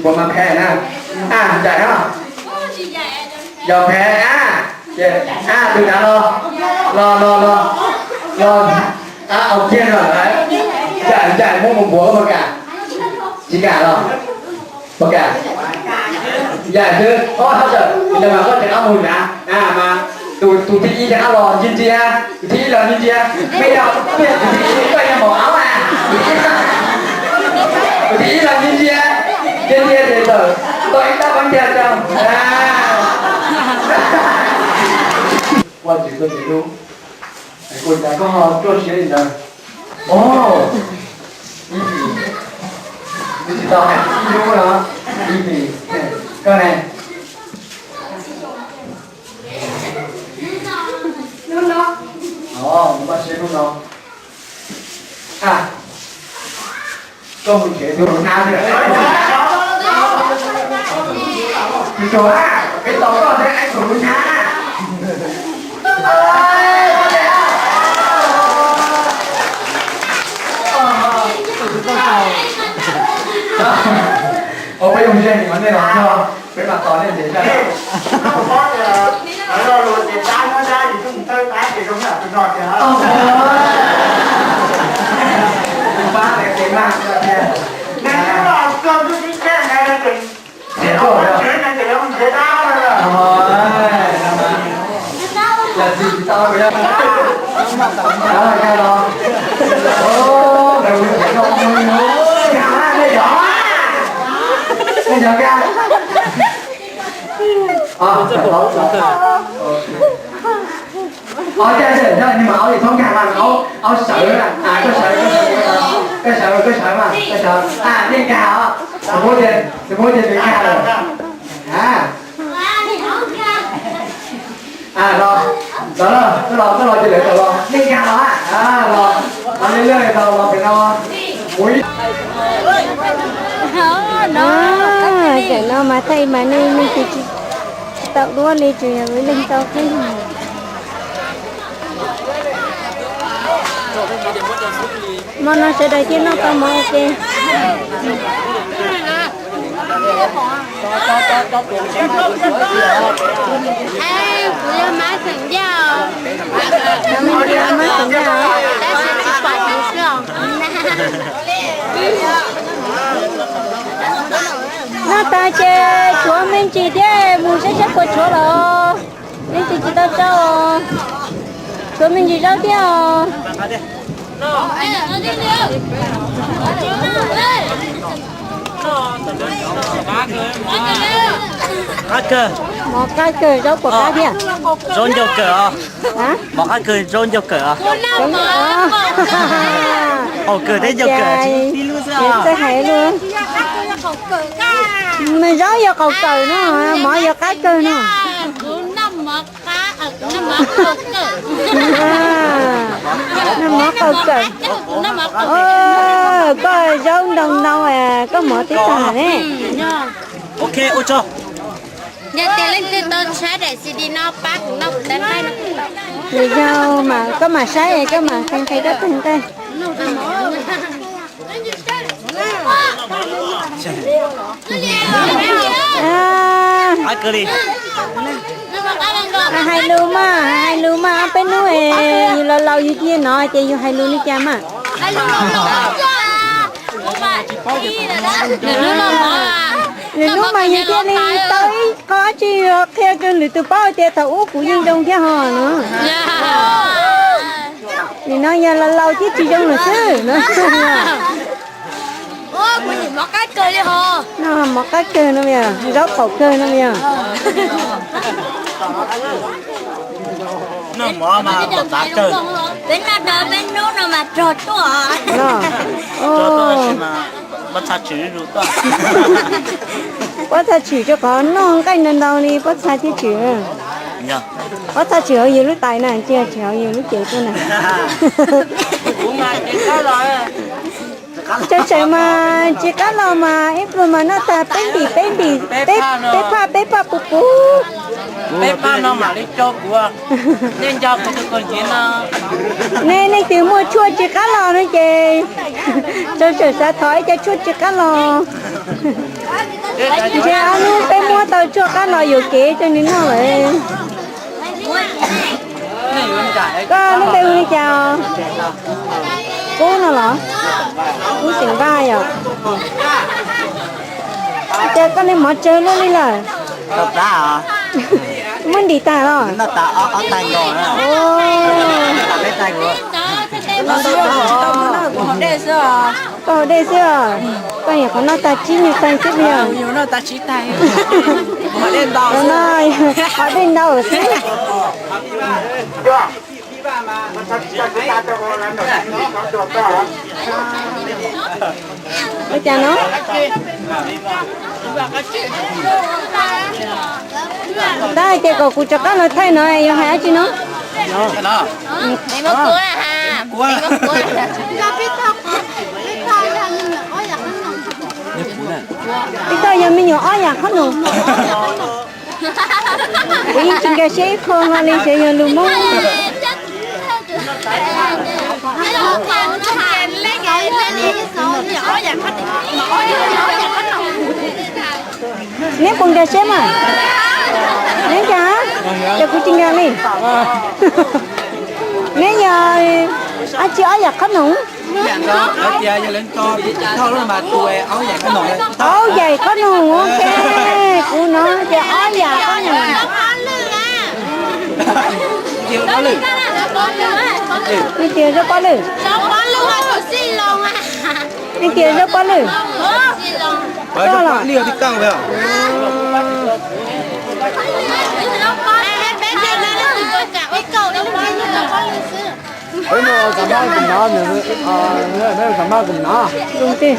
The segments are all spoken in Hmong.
Puas mas phem na? A, ncaim no. Yog phem a, ces a tus dav los, los los los los, a au kiag no, ncaim ncaim muab mus npuav puas kam? Tsis kam los? Puas kam? Ncaim xwb, ob hab tawm, yog mas koj tseem ab mus ncav a mas. Tus, tus thib ib rov qab los ntsia ntsia, tus thib ib los ntsia ntsia, mej yog, mej tus thib ib koj yog maum ab a, tus thib ib los ntsia ntsia, ntsia ntsia ces txawm tau ib tab qab ntiag rau. Ua tsis tus tsis hlub, kuv cas koj ho ruaj siab li ntawd. Os, ib hlis, nws tsis tau hais ib hnub no, ib hlis, koj ne? Hnub no. Os, npaj siab hnub no. A, koj mus tsev tus hnab. Tus tsuag a, peb tos koj thiab, tus hnab. Ua peb zoo siab heev os nej los nrog peb mam tos nej ntev zaj. Tus pab tias tias mag tiag tiag. Yog tsis tau, yog tsis tau, yog tsis tau, yog tsis tau, yog tsis tau, yog tsis tau. Ov, cas sawv nyob ni mas aub li thoob nkag mas aub, aub sawv, koj sawv, koj sawv, koj sawv mas, koj sawv, a, nej nkag os, tus muab ces, tus muab ces nws nkag lawm. A, a, los, los, koj los, koj los ces lawv tawm los, nej nkag los a, los, los li lawm, los, los pem no. Tam no mas thaij mas nej, nej tsis, tsis tau duab li, tsuas yog leej tau qeeb. Hmo no sawv daws thiaj noj tau mov ua ke. Kuv yog Mab xeem Yaj os. Mab xeem Yaj os. Tab sis tsis pom kuv xwb os. Noj tas ces tshuav me ntsis thiab mus saib saib puas tshuav los. Me ntsis tsis tau tsau os. Tshuav me ntsis zaub thiab os. Qab kawg. Mov qab kawg, zaub puas qab thiab? Zaub ncauj kawg os. Mov qab kawg, zaub ncauj kawg os. Qaum kawg thiab ncauj kawg. Txawj hais lus. Zaub yog qaum kawg no, mov yog qab kawg no. Noj mov qaum kawg. Koj zaub ntoo ntau, koj mov twb tag ne. Yog tias leej twg tau saib daim C D no pab kuv noj kuv tab nqaij no. Yog mas koj mam saib, koj mam qhia qhia koj tag nqaij. Hais lus mas, hais lus mas, ob peb hnub yus laus laus yus cia no ces yus hais lus li cas mas. Lwm hnub mas yus thiaj li tau ib qho dab tsi qhia rau lwm tus paub tias thaum ub kuv yeej zoo thiab ho no. Nim no yog laus laus thiab tsis zoo lawm xwb no. Noj mov qab kawg no yog, zaub qaum kawg no yog. Noj mov mas tom tav kawg. Peb noj tau peb hnub no mas rog tuaj. Pob txha tshwm zuj zus tuaj. Pob txha tshwm rau qhov noj nqaij ntau ntau li pob txha thiaj tshwm. Pob txha tshwm hauv yus lub tais na, tsis tshwm hauv yus lub cev tuaj na. Tseem tsawg mas tsis qab los mas ib pluag mas noj tag peb ntim peb ntim, peb phaj peb phaj puv puv. Peb phaj no mam li coj kuv, nej nco kuv tus kawg ntxiv no. Nej leej twg muaj tshuaj tsis qab los no ces tseem tsawg xav thov ib co tshuaj tsis qab los. Ntshe ob hnub peb muab tau tshuaj qab no yuam kev rau nws noj lawm. Koj lub npe hu li cas? Kub no los? Kub xeem Vaj yom. Cas koj niag mov tsawg luaj li lawm? Muab ntim tag los? Koj haus dej xwb os. Koj niam qhuav noj tag tsib nyuag tag xwb puas yog? Haus dej ntau xwb. Ua cas no? Tab hais tias kom kuv rov qab los thaij no yog hais dab tsi no? Peb toj yog me nyuam ob yam qhob noom. Kuv yeej tsis nkag siab ib qho no li, xyov yog lus Hmoob. Neb puas nkag siab mas? Neb nkag? Ces kuv tsis nkag li. Neb yog dab tsi ob yam qhob noom? Aub yaim qhob noom, ok. Kuv no ces ob yam qhob noom. Nej tias zaub pob lwj? Nej tias zaub pob lwj? Koj los? Tus twg?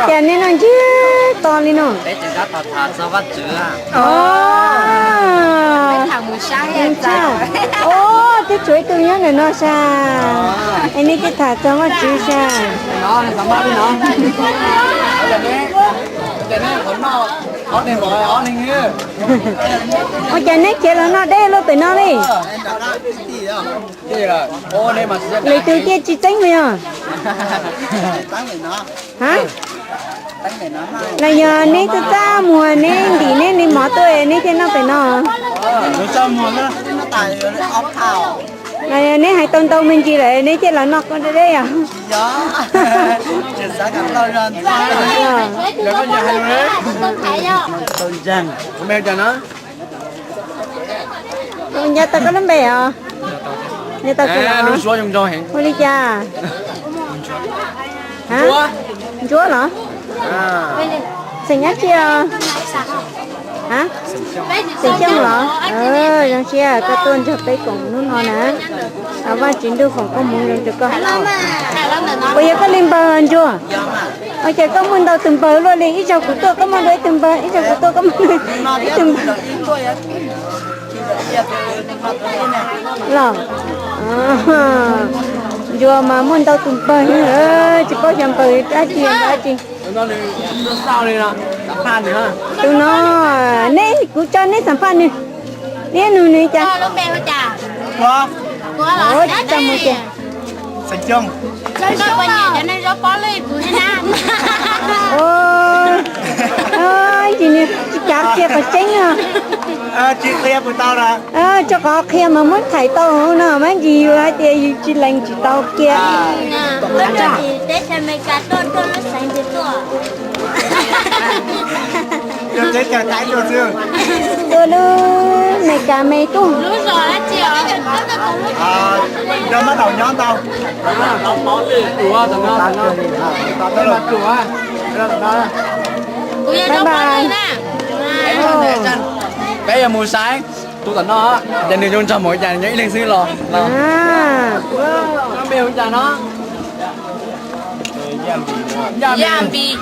Cas nej noj ntsiag to li no? Os, twb tshuav ib tug nyob ntawm no sas. Es nej twb tham txog Vajtswv sas. Ua cas neb khiav los noj deb luaj pem no li? Lwm tus thiaj tsis txeeb puas yog? Ha? Los yog neb txaj txaj muag, neb ntim neb li mov tuaj neb thiaj noj pem no? Los yog neb hais tau ntau me ntsis lawm neb thiaj los noj deb deb yog? Nco tau koj lub npe os? Nco tau koj los? Hu li cas? Ntsuab los? Xeem dab tsi os? Xeem Xyooj los? Zoo siab koj tuaj nrog peb koom hnub no na. Vaj Tswv Ntuj foom koob hmoov zoo rau koj. Puas yog koj li npawg Ntsuag? Ua cas koj muaj ntau tus npawg luaj li, ib zaug kuv tuaj koj muaj dua ib tug npawg, ib zaug kuv tuaj koj muaj dua ib tug npawg. Los, Ntsuag mas muaj ntau tus npawg, tsis paub xyov npawg dab tsi dab tsi. Tus no, neb, kuv tso neb xam phaj nws, neb nug nws cas. Tsis tso mus ces. Tsis kav qhia qhov tseeb os. Tso qhov qhia mas muab thaiv tau no mas ntsis yus hais tias yus tsis lees tsis tau kiag. Tua lub Meskas me tub. Bye bye. Peb yuav mus saib tus tom no, ces nws zoo nraug mus cas nws nyob ib leeg xwb los. Npe hu cas no? Yaj Npis.